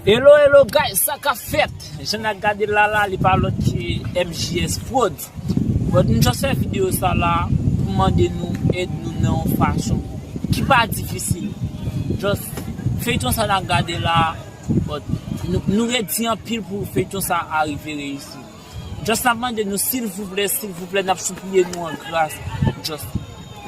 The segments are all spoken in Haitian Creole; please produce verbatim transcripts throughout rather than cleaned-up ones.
Hello, hello guys, sa k ap fèt? Jan n ap gade l la la, li pa lòt ke M J S Prod. But m just fè videyo sa la pou mande nou èd nou nan yon fason ki pa difisil. Just feyton sa n ap gade la, but nou, nou redi anpil pou feyton sa a rive reyisi. Just n ap mande nou silvouplè, silvouplè, n ap sipliye nou an gras. Just,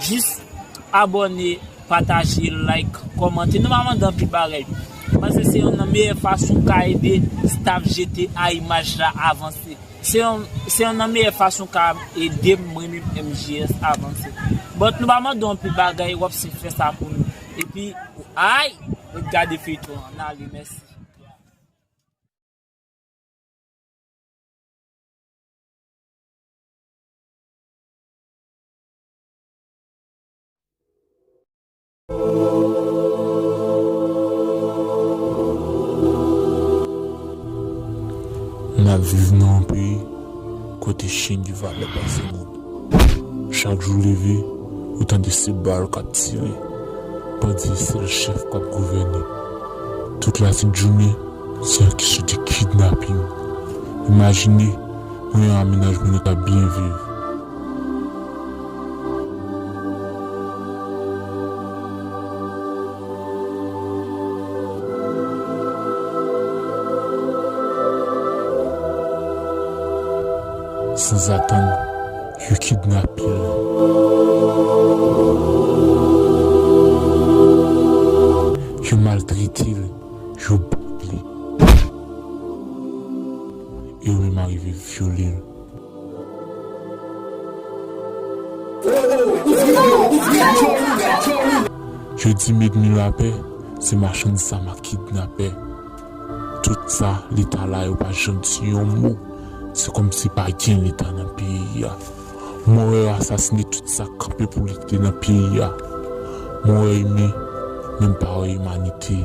jis abòne, pataje, like, kòmante. Nou pa mande anpil bagay. Paske se yonn nan meyè fason w ka ede staff G T A Imaj la avanse. Se yonn, se yonn nan meyè fason w ka ede m, mwen menm M J S avanse. But nou pa mande w anpil bagay, w ap si fè sa pou nou. Epi, ay, ret gade feyton an. N ale, mèsi. N ap viv nan yon peyi kote chen gen valè pase moun. Chak jou w leve, ou tande se bal k ap tire. Pandye sèl chèf k ap gouvène. Tout latibjounen, se yon kesyon de kidnaping. Imajine, mwen a mennaj mwen nou t ap byen viv. Sanzatann, yo kidnape l. Yo maltrete l, yo bat li. E yo menm arive vyole l. Yo di m ènmi lapè, se machann zam ak kidnapè. Tout sa, Leta la, yo pa janm di yon mo. Se kòmsi pa gen Leta nan peyi a. Mwen wè yo asasine tout sa k kanpe pou lite nan peyi a. Mwen wè imen, men m pa wè imanite.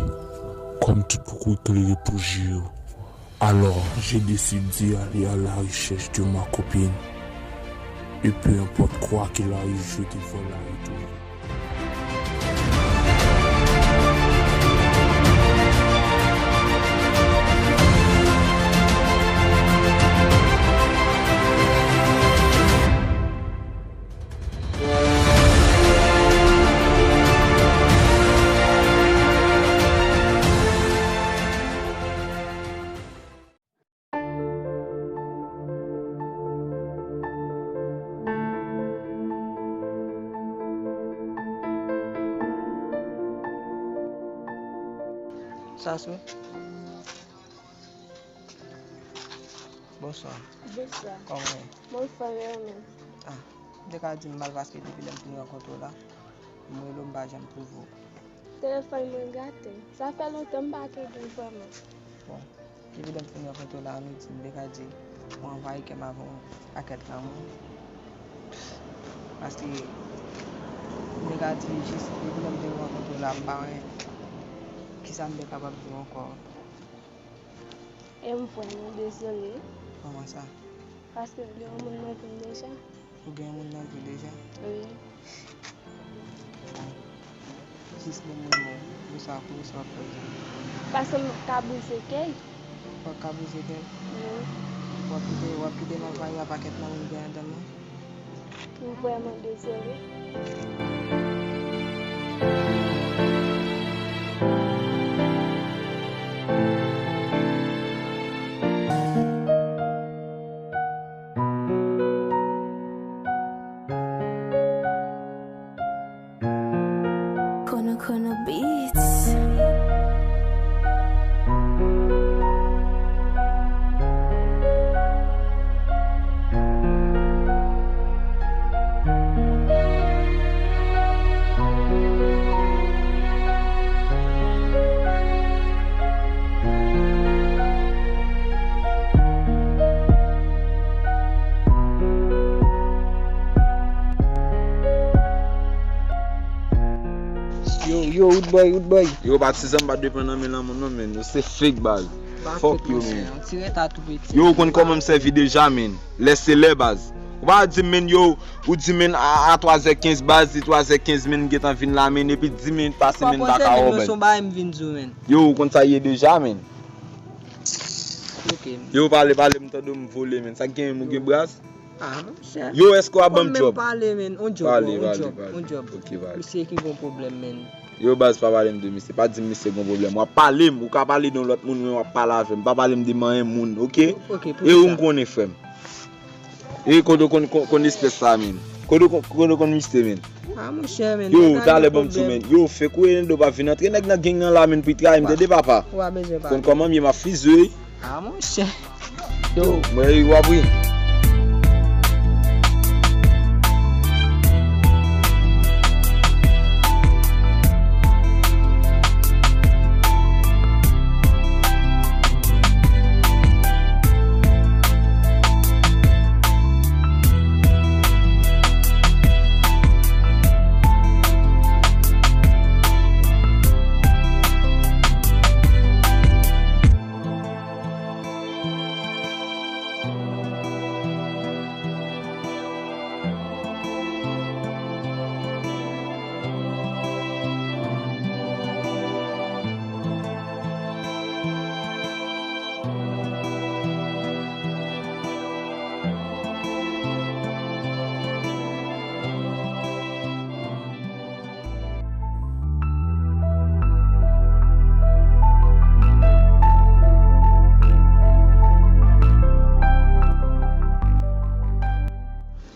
Kòm tout kokout klere pou je yo. Alors, je décide d'y aller à la recherche de ma copine. Et peu importe quoi qu'il arrive, je devrais la retrouver. Sa sou? Bonswa. Bonswa. Kòman w ye? Mwen fè yo menm. Ah, m te ka di m mal paske depi lè m fin rankontre w la, m rele w m pa janm twouve w. Telefòn mwen gate. Sa fè lontan m pa tande w vrèman. Bon, depi lè m fin rankontre w la, nou di m te ka di w anvayi kè m avè yon pakèt lanmou. Paske m te ka di jis depi lè m fin rankontre w la, m pa wè kisa m te kapab di w ankò. E m vrèman dezole. Kòman sa? Paske m gen yon moun nan vi m deja. Ou gen yon moun nan vi w deja? Wi. Bon. Jis ban m yon mo. Pou sa, pou sa w ap fè. Paske m ka brize kè. W ap ka brize kè? Wi. W ap kite, w ap kite m anvayi a pakèt lanmou m gen anndan m nan? M vrèman dezole. Kono Kono Beats. Yo, yo, Roodboy, Roodboy. Yo, patizan, m pa dwe pran nan men lanmou non, men. Yo se fake, baz. Fuck yo, men. Yo, ou konn kòman m sèvi deja, men. Lè se lè, baz. Ou pa di m, men, yo, ou di, men, a, a twazè kenz, baz, li twazè kenz, men, m gentan vin la, men, epi di minit pase, men, m pa ka wè w, baz. Yo, ou konn sa ye deja, men. Ok, men. Yo, pale, pale, m tande w, m vole, men. Sa k genyen, m, ou gen braz? Ah, monchè. Yo, èske w ap ban m djòb? Pale, men. On djòb, pale, on pale, djòb, pale. On djòb. Ok, pale. Misye ki gon pwoblèm, men. Yo, baz, pa pale m de misye. Pa di m misye gon pwoblèm. W ap pale m, ou ka pale de yon lòt moun, men w ap pale avè m. Pa pale m de manyen moun, ok? Ok, e ou m konnen, frè m. E kote w konn, konn, konn espès sa, men? Kote w konn, kote w konn misye, men? Ah, monchè, men. Yo, talè ban m di w, men. Yo, fè kouri Nando pa vin antre nèg nan gang nan la, men, pou y trayi m, tande, papa. Ou pa bezwen pale. Konn kòman m ye, m ap fizye. Ah, monchè. Yo, mwen, w ap ri.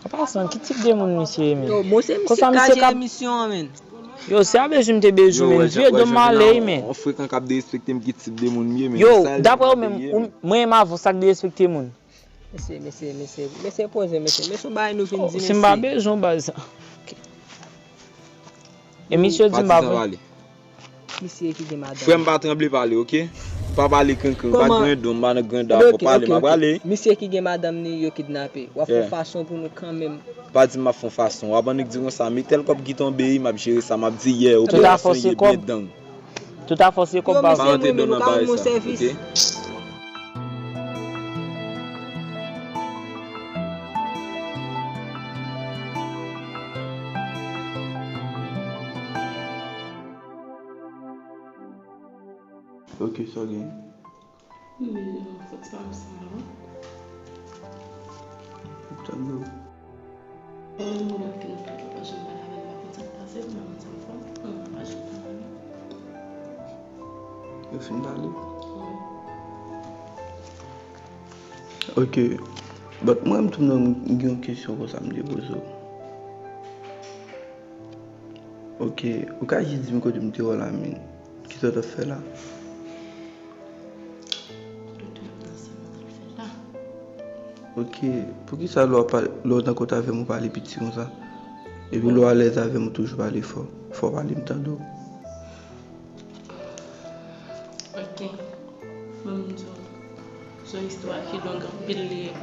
An pasan, ki tip de moun misye ye, men? Yo, bon, se misye k ka jere emisyon an, men. Yo, se a bezwen m te bezwen m, vye dòm ale, men. On frekan k ap derespekte m, ki tip de moun m ye, men. Yo, daprè ou menm, mwen menm avè w, sa k derespekte moun? Mesye, mesye, mesye, mesye, poze, mesye. Mesye, yon bagay nou vin di, mesye. Si m pa bezwen w, baz. E misye di m pa vle. Misye ki gen madanm. Frè m, pa tranble pale, ok? Pa pale krenkren, pa grandon, m pa nan grandon, fò pale, m ap pale. Misye ki gen madanm ni, yo kidnape. W ap fè fason pou nou kanmenm. Pa di m ap fè fason. W ap annik di konsa, men tèl kòb ki tonbe, m ap jere sa, m ap di, yeah, operasyon ye byen dang. Tout afè se kòb pa vre. Pa rantre dan nan bagay sa, ok? Ok, sa w gen? M bezwen fòs pa m san avan. Tann nou. Mwen menm, moun ap fin fè, pa janm pale avè m, pa konn sa k pase, m pa konn sa m fè, m pa janm pale avè m. Yo fin pale? Wi. Ok. But mwen menm tou, m gen yon kesyon konsa m te poze w. Ok, ou ka jis di m kote m te wè w la, men kisa w t ap fè la? Kote w t ap fè la? Ok, poukisa lè w ap pale, lè w nan kote avè m, ou pale piti konsa? Epi lè w alèz avè m, ou toujou pale fò. Fò w pale, m tande w. Ok. Ban m di w. Se yon istwa ki long anpil li ye.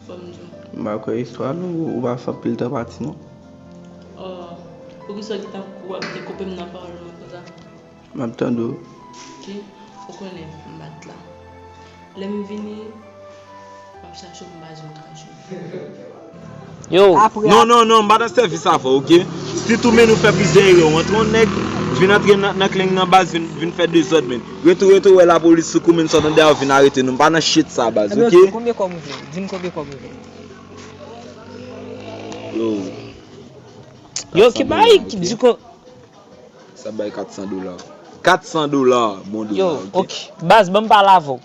Fò m di w. M pa kwè istwa long, ou pa fè anpil tan pati non. Oh, poukisa w gentan kou ap dekoupe m nan pawòl mwen konsa? M ap tande w. Ok, ou konnen m bat la. Lè m vini, m ap chache w, m pa janm ka jwenn ou. Yo. Non, non, non, m pa nan sèvis avè w, ok? Si tou men nou fè plizyè erè, w antre yon nèg, vin antre nan, nan kleng nan baz, vin, vin fè dezòd, men. Retou, retou, wè lapolis sou kou, men sòt anndan, yo vin arete nou. M pa nan shit sa, baz, ok? Konbyen kòb ou vle? Di m konbyen kòb ou vle. Yo. Yo, ki bay, ki di ko- Sa bay kat san dola. Kat san dola, bon dola, ok? Yo, ok. Baz, ban m pale avè w.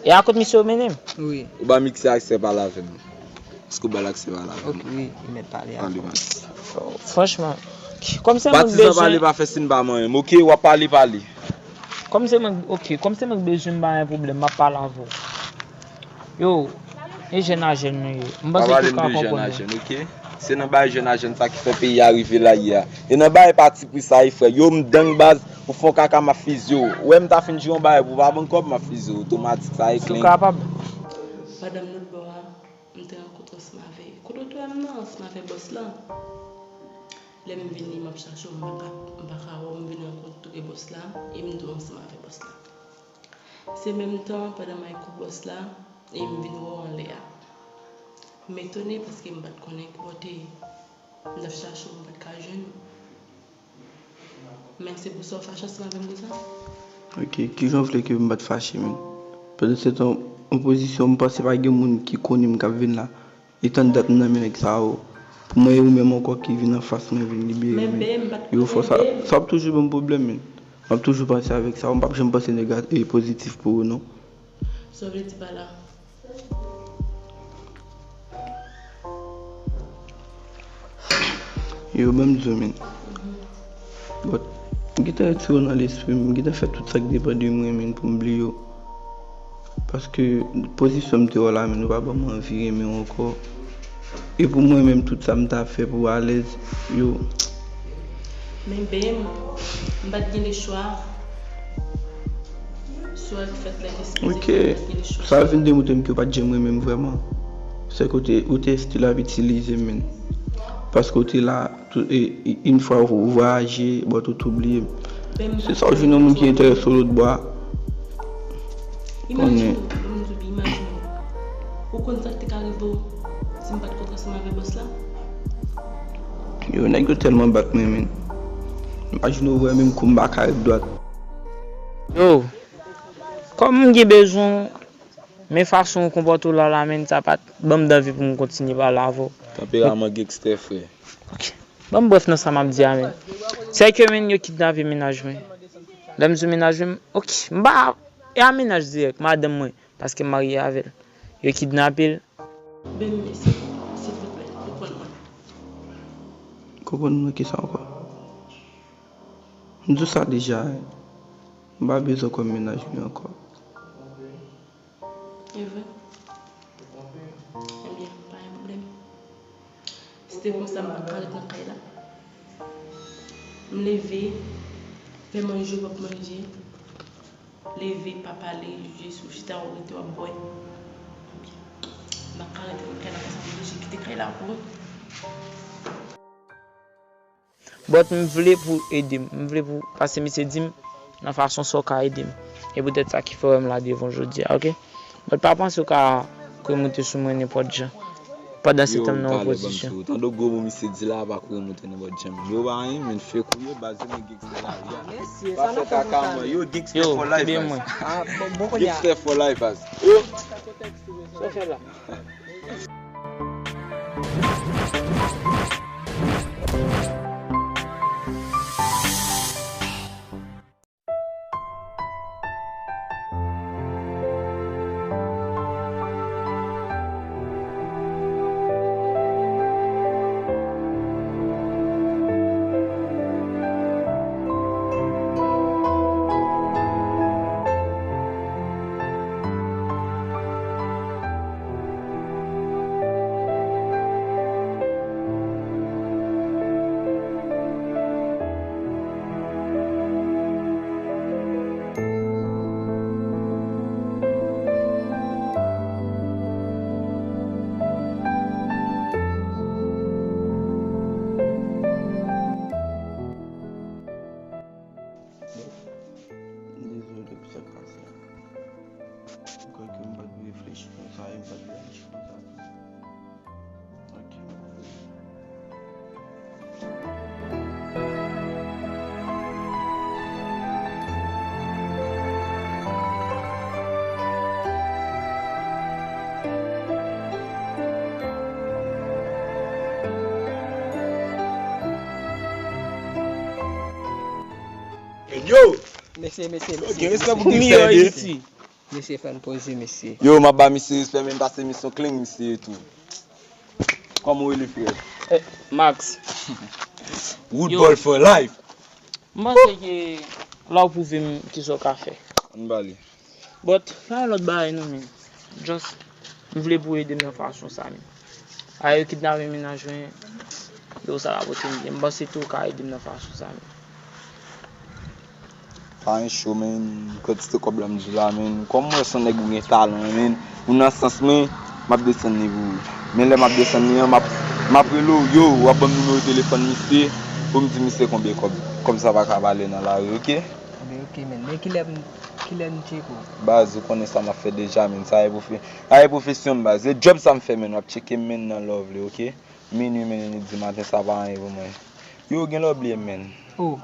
E a kot misye yo mennen m? Wi. Ou ba m aksè, aksè pale avè m. Èske ou ba l aksè pale avè m? Ok, wi, li mèt pale avè m. Pale, man. Yo, franchman, kòm se mwen k bezwen. Patizan pale pa fè sin pa manyen m, ok? W ap pale, pale. Kòm se mwen, ok, kòm se mwen k bezwen m pa gen pwoblèm, m ap pale avè w. Yo, e jèn a jèn nou ye. M panse ke w ka konprann mwen. Se nan bagay jèn a jèn sa ki fè peyi a rive la ye a. E nan bagay pati pri sa ye, frè. Yo, m dang baz, ou fè yon kaka, m ap fizye w. Ou wè m ta fin jwe yon bagay pou w pa ban m kòb, m ap fizye w. Otomatik sa ye, kleng. Si w kapab. Pandan m lòt bò a, m te rankontre ansanm avè, kote w te wè m nan, ansanm avè bòs la. Lè m vini, m ap chache w, m pa ka, m pa ka wè w, m vin rankontre bòs la, e m tou ansanm avè bòs la. Se menm tan, pandan m al kou bòs la, e m vin wè w anlè a. M etone paske m pa t konnen ki bò w te ye. M t ap chache w, m pa t ka jwenn ou. Men se pou sa w fache ansanm avè m konsa? Ok, kijan w vle ke m pa t fache, menm? Pandan se tan, an pozisyon, m panse pa gen moun ki konnen m k ap vin la. E tann dat m nan men nèg sa yo. Pou mwen, e ou menm ankò ki vin anfas mwen vin libere mwen. Yo, fò sa, sa ap toujou ban m pwoblèm, men. M ap toujou panse avèk sa yo. M p ap janm panse nega-, e pozitif pou ou, non. Sa w vle di pa la? Yo, ban m di w, men. But, m gentan retire w nan lespri m, m gentan fè tout sa k depann de mwen, men, pou m bliye w. Paske pozisyon m te wè w la, men, ou pa ban m anvi renmen w ankò. E pou mwen menm, tout sa m ta fè pou w alèz, yo. Men byen, m pa t gen lechwa. Swa k fèt lè k eskize, m pa t gen lechwa. Sa vin demontre m ke w pa t janm renmen m vrèman. Se kote ou te still ap itilize m, men. Paske w te la, tou, e, e, yon fwa ou vwayaje, but ou tou bliye m. Se sa w jwenn yon moun ki enterese w lòt bò a. Imajine w, ban m di w byen, imajine w. Ou konn sa k te ka rive w si m pa t kontre ansanm avè bòs la? Yo, nèg yo tèlman bat mwen, men. Imajine w wè menm kou m pa ka ret dwat. Yo, kòm m gen bezwen w, men fason w konpòte w la la, men sa pa t ban m anvi pou m kontinye pale avè w. Tanperaman gangstè, frè. Ok. Ban m brèf nan sa m ap di a, men. Sè ke, men, yo kidnape mennaj mwen. Lè m di w mennaj mwen, ok, m pa, e a mennaj dirèk, madanm mwen, paske m marye avè l. Yo kidnape l. Ben, mesye, silvouplè, konprann mwen. Konprann mwen kisa ankò? M di w sa deja, wi. M pa bezwen w kòm mennaj mwen ankò. E vre? Ebyen, pa gen pwoblèm. Si te konsa, m pa ka ret nan kay la. M leve, fè manje, w ap manje. Leve, pa pale, jis ou chita, w ap rete, w ap bwè. M pa ka rete nan kay la konsa, m oblije kite kay la pou ou. But m vle pou w ede m. M vle pou, paske misye di m nan fason sa w ka ede m. E poutèt sa ki fè w wè m la devan w jodi a, ok? But pa panse w ka kwe moute sou mwen nenpòt jan. Pandan se tan m nan opozisyon. Tande gwo mo misye di la, pa kwe moute nenpòt jan. Yo pa anyen, men fake ou ye, baz yo, men gangsta lari a. Pa fè kaka mwen. Yo, gangsta for life, baz. Gangsta for life, baz. Yo. Sa w fè la? Dezole pou sa k pase a. M kwè ke m pa t reflechi konsa, e m pa t reyaji konsa tou. Ok. Yo! Mesye, mesye, mesye. Gen respè pou gangsta, ede. Mesye, fè n poze, mesye. Yo, m ap ba misye respè, men pase misyon clean, misye tou. Kòman w rele, frè? Eh, Max. Root boy for life. M panse ke la w pwouve m kisa w ka fè. Ann ba li. But, pa yon lòt bagay non, men. Just, m vle pou w ede m nan fason sa, men. A, yo kidnape mennaj mwen, yo sa la pote m byen. M panse tou w ka ede m nan fason sa, men. Pa gen cho, men, kantite kòb la m di w la, men. Kòm m wè se yon nèg ou gen talan, men, ou nan sans mwen, m ap desann li pou ou. Men lè m ap desann li an, m ap, m ap rele w, yo, w ap ban m nimewo telefòn misye, pou m di misye konbyen kòb. Kòm sa pa ka pale nan lari, ok? Ebyen, ok, men. Men kilè m, kilè m tcheke w? Baz, ou konnen sa m ap fè deja, men. Sa e pwofe-, sa e pwofesyon m, baz. E djòb sa m fè, men. W ap tcheke m, men, nan love li, ok? Minui, men, di maten, sa pa anyen pou mwen. Yo, gen lè w bliye m, men. Oh,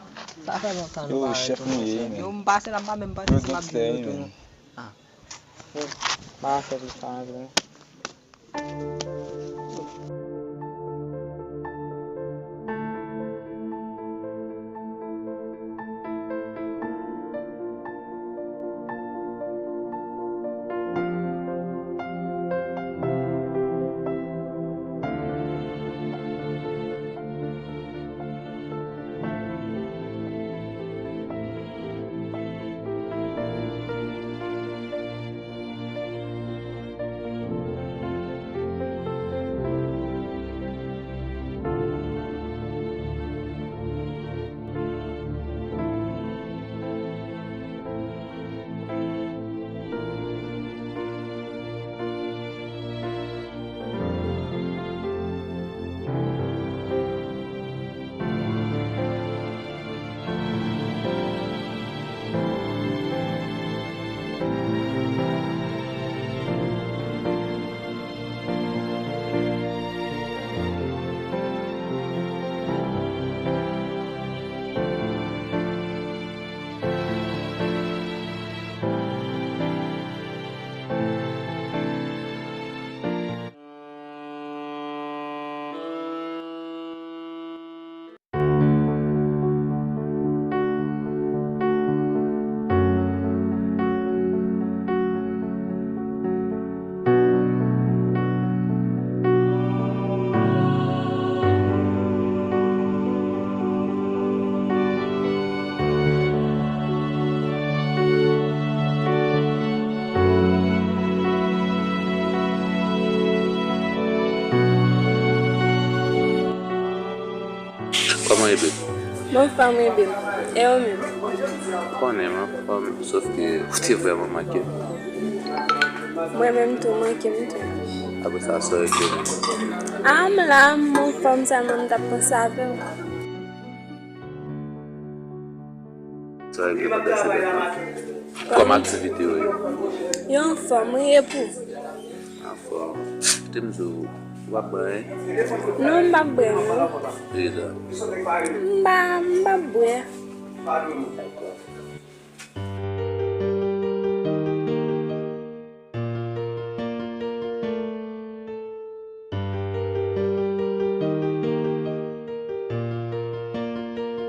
sa fè lontan nou pa wè tou, monchè. Yo, m pase la, m pa menm panse si m ap bliye w tou, non. Ah. M pa ka fè plis sa non, vre. Kòman w ye, babe? M anfòm wi, babe. E ou menm? Ou konnen m anfòm, sòf ke ou te vrèman manke m. Mwen menm tou, w manke m tou. Apre sa, sa w regle menm? A, m la, m anfòm, sèlman m t ap panse avè w. Sa w regle pandan se lè? Kòm aktivite w ye? Yo anfòm, wi, e pou? Anfòm. Te m di w, ou p ap bwè anyen? Non, m p ap bwè, non. Poukisa? M pa, m p ap bwè. Dakò.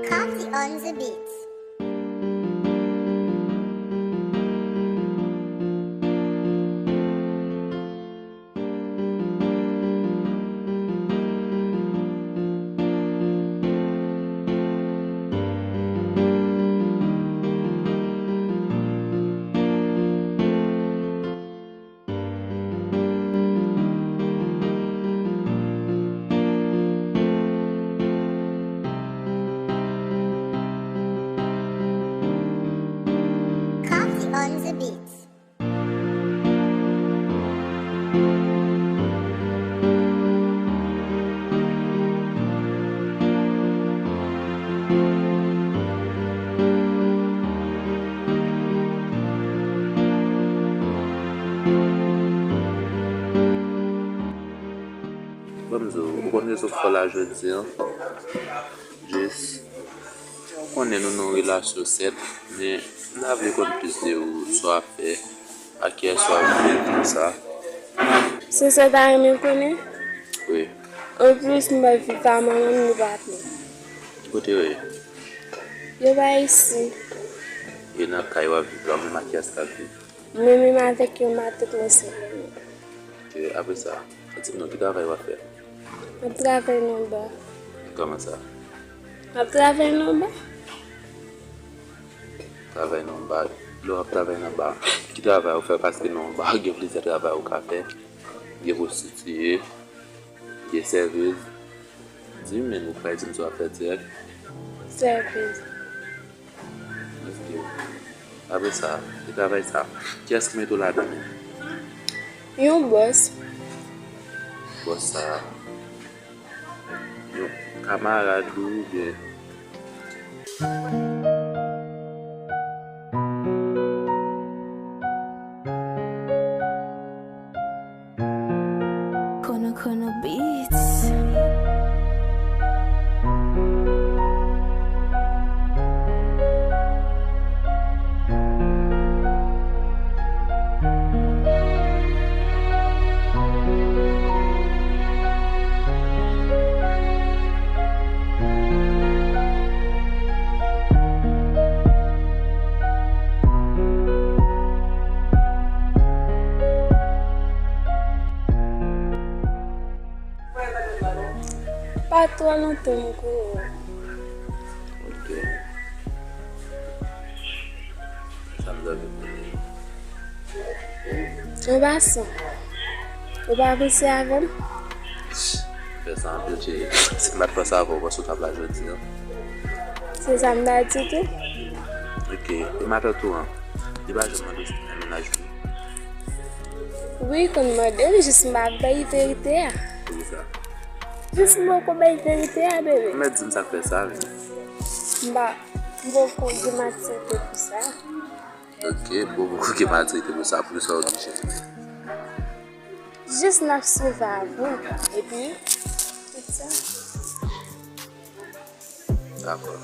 Coffee on the beat. Coffee on the beat. Ban m di w, ou konn rezon k fè w la jodi a? Jis, ou konnen nou nan yon relasyon, sèt, men m ta vle konn plis de ou, sa w ap fè, ak kiyès w ap viv, konsa. Se sa w ta renmen konnen? Wi. Anplis, m pa viv ak manman m ni papa m. Kote yo ye? Yo pa isi. E nan kay w ap viv la, ou menm ak kiyès w ap viv? Mwen menm avèk yon matant mwen sèlman. Ok, apre sa, di m non, ki travay w ap fè? M ap travay nan ba. Kòman sa? M ap travay nan ba. Travay nan ba. Lè w ap travay nan ba, ki travay ou fè? Paske nan ba, gen plizyè travay ou ka fè. Gen pwostitiye, gen sèvez. Di m, men ou pral di m sa w ap fè dirèk. Sèvez. Ok. Apre sa, e travay sa, kiyès ki mete w ladan l? Yon bòs. Bòs sa, yon kamarad ou oubyen? Kono Kono Beats. Twò lontan m konnen w. Ok. Sa m dwe konnen. Yon gason. Ou pa panse avè m? Fè sa anpil cheri. Si m pa t panse avè w, ou panse w t ap la jodi a? Se sa m ta di tou. Ok. E matant ou an? Li pa janm mande w si w nan mennaj ou? Wi, konn mande m, jis m pa bay verite a. Poukisa? Jis m poko bay verite a, bebe. Ou mèt di m sa k fè sa, men. M pa, m poko gen matirite pou sa. Ok, bon, poko gen matirite pou sa, poukisa w oblije? Jis n ap swiv avan. Epi, tout sa. Dakò.